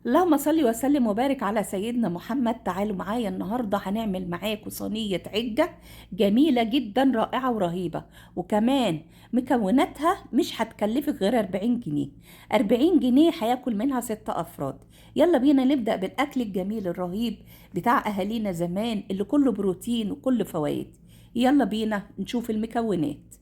اللهم صل وسلم وبارك على سيدنا محمد. تعالوا معايا النهارده هنعمل معاكم صينية عجة جميلة جدا، رائعة ورهيبه، وكمان مكوناتها مش هتكلفك غير 40 جنيه. 40 جنيه هياكل منها 6 افراد. يلا بينا نبدا بالاكل الجميل الرهيب بتاع اهالينا زمان اللي كله بروتين وكله فوائد. يلا بينا نشوف المكونات.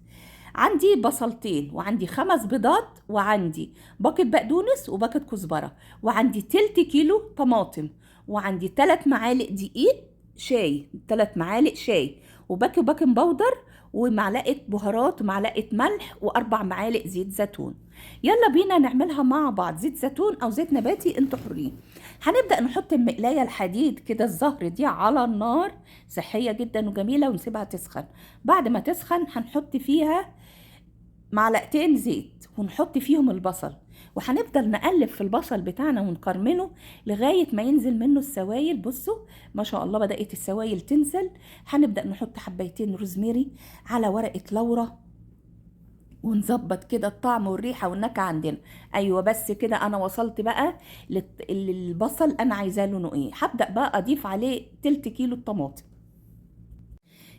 عندي بصلتين، وعندي 5 بيضات، وعندي باكت بقدونس وباكت كزبره، وعندي تلت كيلو طماطم، وعندي 3 معالق دقيق شاي، 3 معالق شاي، وباكي baking powder، ومعلقة بهارات، ومعلقة ملح، و4 معالق زيت زيتون. يلا بينا نعملها مع بعض، زيت زيتون او زيت نباتي انتوا حرين. هنبدا نحط المقلايه الحديد كده الزهر دي على النار، صحية جدا وجميلة، ونسيبها تسخن. بعد ما تسخن هنحط فيها معلقتين زيت، ونحط فيهم البصل، وهنفضل نقلب في البصل بتاعنا ونكرمله لغاية ما ينزل منه السوائل. بصوا ما شاء الله بدأت السوائل تنزل. هنبدأ نحط حبيتين روزميري على ورقة لورا، ونظبط كده الطعم والريحة والنكهة عندنا. ايوه بس كده انا وصلت بقى للبصل انا عايزاه لونه ايه. هبدأ بقى اضيف عليه تلت كيلو الطماطم.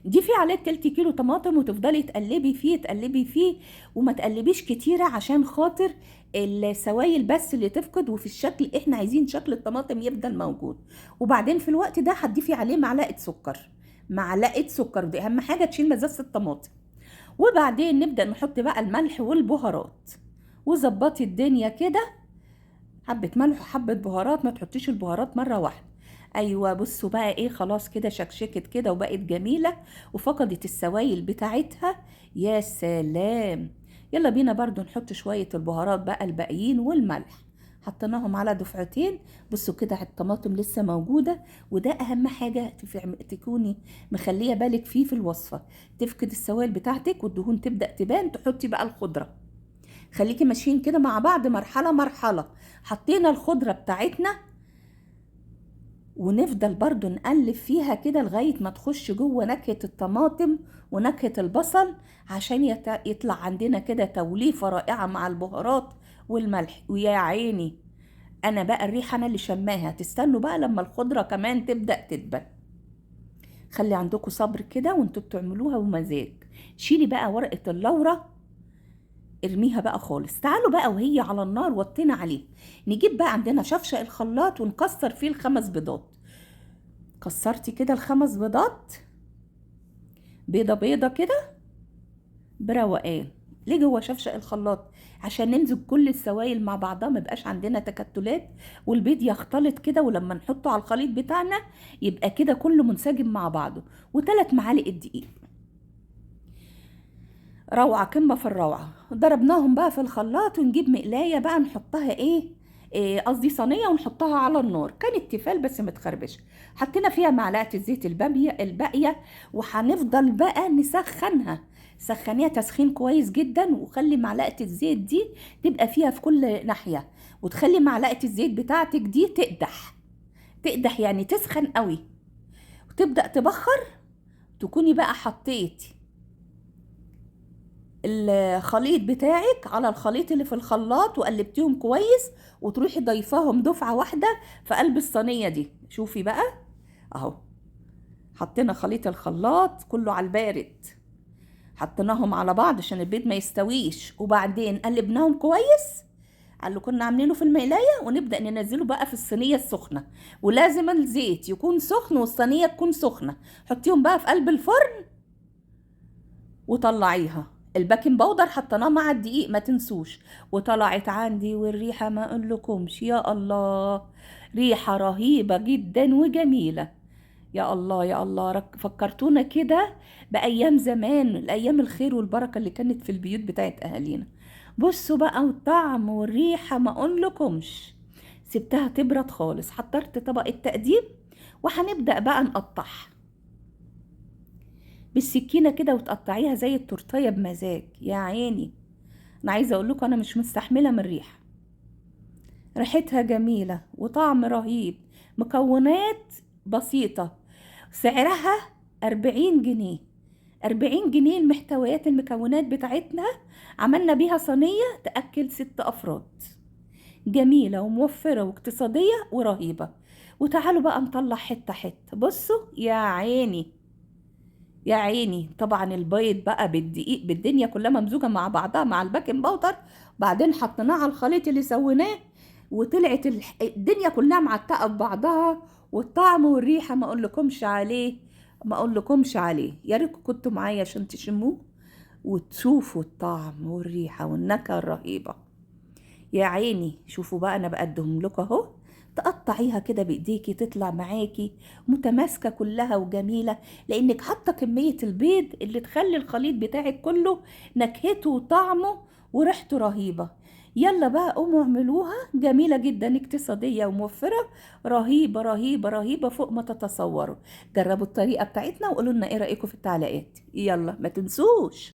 ضيفي عليه تلت كيلو طماطم وتفضلي تقلبي فيه تقلبي فيه، وما تقلبيش كتيرة عشان خاطر السوائل بس اللي تفقد، وفي الشكل احنا عايزين شكل الطماطم يفضل موجود. وبعدين في الوقت ده هتضيفي عليه معلقة سكر، معلقة سكر دي اهم حاجة تشيل مزازة الطماطم. وبعدين نبدأ نحط بقى الملح والبهارات، وظبطي الدنيا كده، حبة ملح وحبة بهارات، ما تحطيش البهارات مرة واحدة. ايوه بصوا بقى ايه، خلاص كده شكشكت كده وبقت جميلة وفقدت السوائل بتاعتها. يا سلام. يلا بينا برضو نحط شوية البهارات بقى الباقيين والملح، حطيناهم على دفعتين. بصوا كده الطماطم لسه موجودة، وده اهم حاجة تكوني مخليه بالك فيه في الوصفة، تفقد السوائل بتاعتك والدهون تبدا تبان. تحطي بقى الخضرة، خليكي ماشيين كده مع بعض مرحلة مرحلة. حطينا الخضرة بتاعتنا ونفضل برضو نقلب فيها كده لغاية ما تخش جوه نكهة الطماطم ونكهة البصل، عشان يطلع عندنا كده توليفة رائعة مع البهارات والملح. ويا عيني انا بقى الريحة انا اللي شماها. تستنوا بقى لما الخضرة كمان تبدأ تدبل، خلي عندكم صبر كده وانتوا بتعملوها ومزاج. شيلي بقى ورقة اللورة ارميها بقى خالص. تعالوا بقى وهي على النار وطينا عليه، نجيب بقى عندنا شفشق الخلاط ونكسر فيه ال5 بيضات. كسرتي كده ال5 بيضات، بيضة بيضة كده بروقان. ليه جوه شفشق الخلاط؟ عشان نمزج كل السوائل مع بعضها، ما يبقاش عندنا تكتلات، والبيض يختلط كده، ولما نحطه على الخليط بتاعنا يبقى كده كله منسجم مع بعضه. و3 معالق الدقيق، روعة قمة في الروعة. ضربناهم بقى في الخلاط، ونجيب مقلاية بقى نحطها ايه، قصدي صينية، ونحطها على النار. كانت تيفال بس متخربشة، حطينا فيها معلقة الزيت الباقية، وهنفضل بقى نسخنها. سخنيها تسخين كويس جدا، وخلي معلقة الزيت دي تبقى فيها في كل ناحية، وتخلي معلقة الزيت بتاعتك دي تقدح تقدح، يعني تسخن قوي وتبدأ تبخر. تكوني بقى حطيتي الخليط بتاعك على الخليط اللي في الخلاط وقلبتيهم كويس، وتروحي ضيفاهم دفعة واحدة في قلب الصينية دي. شوفي بقى اهو، حطينا خليط الخلاط كله على البارد، حطيناهم على بعض عشان البيض ما يستويش، وبعدين قلبناهم كويس على اللي كنا عاملينه في المقلاية، ونبدأ ننزله بقى في الصينية السخنة. ولازم الزيت يكون سخن والصينية تكون سخنة. حطيهم بقى في قلب الفرن وطلعيها. ال baking powder حطيناه مع الدقيق ما تنسوش. وطلعت عندي والريحة ما اقولكمش، يا الله ريحة رهيبة جدا وجميلة. يا الله يا الله، فكرتونا كده بأيام زمان، الأيام الخير والبركة اللي كانت في البيوت بتاعت أهالينا. بصوا بقى والطعم والريحة ما اقولكمش. سبتها تبرد خالص، حضرت طبق التقديم، وهنبدأ بقى نقطعها بالسكينة كده، وتقطعيها زي التورتية بمزاج. يا عيني أنا عايزة أقول لكم أنا مش مستحملة من الريحة، ريحتها جميلة وطعم رهيب، مكونات بسيطة، سعرها 40 جنيه. 40 جنيه المحتويات المكونات بتاعتنا، عملنا بيها صينية تأكل 6 أفراد. جميلة وموفرة واقتصادية ورهيبة. وتعالوا بقى نطلع حتة حتة. بصوا يا عيني يا عيني، طبعا البيض بقى بالدقيق بالدنيا كلها ممزوجة مع بعضها مع ال baking powder، بعدين حطيناه على الخليط اللي سويناه، وطلعت الدنيا كلها معتقة في بعضها، والطعم والريحة ما اقولكمش عليه، ما اقولكمش عليه. يا ريت كنتوا معايا عشان تشموه وتشوفوا الطعم والريحة والنكهة الرهيبة. يا عيني شوفوا بقى انا بقدم لكم اهو. تقطعيها كده بايديكي تطلع معاكي متماسكة كلها وجميلة، لانك حاطة كمية البيض اللي تخلي الخليط بتاعك كله نكهته وطعمه وريحته رهيبة. يلا بقى قوموا اعملوها، جميلة جدا، اقتصادية وموفرة، رهيبة رهيبة رهيبة فوق ما تتصوروا. جربوا الطريقة بتاعتنا وقولوا لنا ايه رأيكم في التعليقات. يلا ما تنسوش.